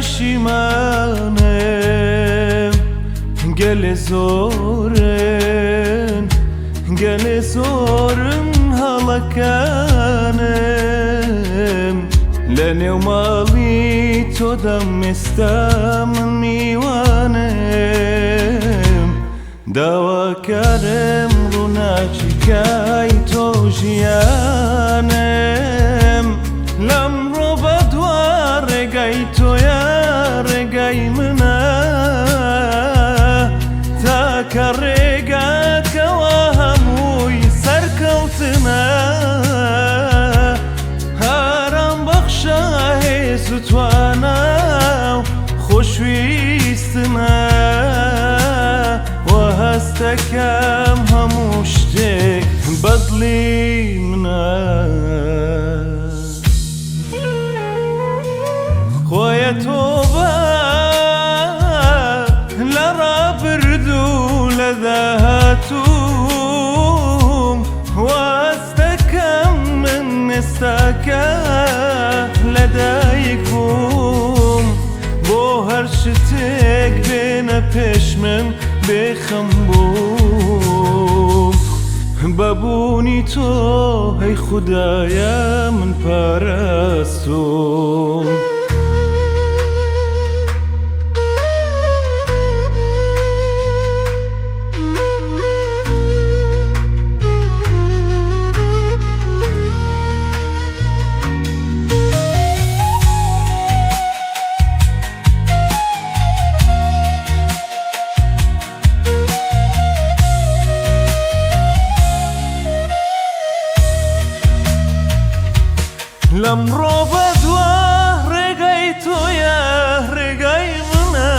پەشیمانم، گەلێ زۆرن، گەلێ زۆرن هەڵەکانم. لە نێو ماڵی تۆدام ئێستا من میوانم، داواکارم ڕووناکی کای تۆ ژیانم. لەمڕۆ بەدوا ڕێگای تۆیە ڕێگای منە، تاکە ڕێگاکەوە هەمووی سەرکەوتنە. ئارام بەخشە هێز و توانا و خۆشویستنە، وە هەستەکەم هەموو شتێک بەدڵی منە. خۆیە تۆبە لە ڕابردوو لە داهاتووم، واستەکەم من ئێستاکە لەدایک بووم. بۆ هەر شتێک بێنە پێش من بێخەم بووم، بەبوونی تۆ هەی خودایە من پاراستوم. لەمڕۆ بەدوا ڕێگای تۆیە ڕێگای منە،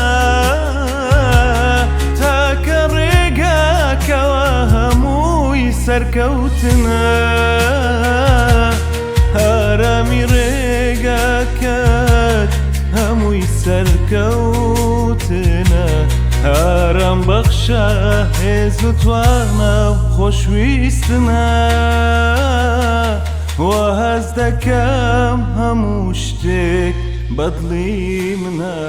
تاکە ڕێگاکەوە هەمووی سەرکەوتنە. ئارامی ڕێگاکەت هەمووی سەرکەوتنە، ئارام بەخشە هێز و توانا و خۆشویستنە، وە هەست دەکەم هەموو شتێک بەدڵی منە.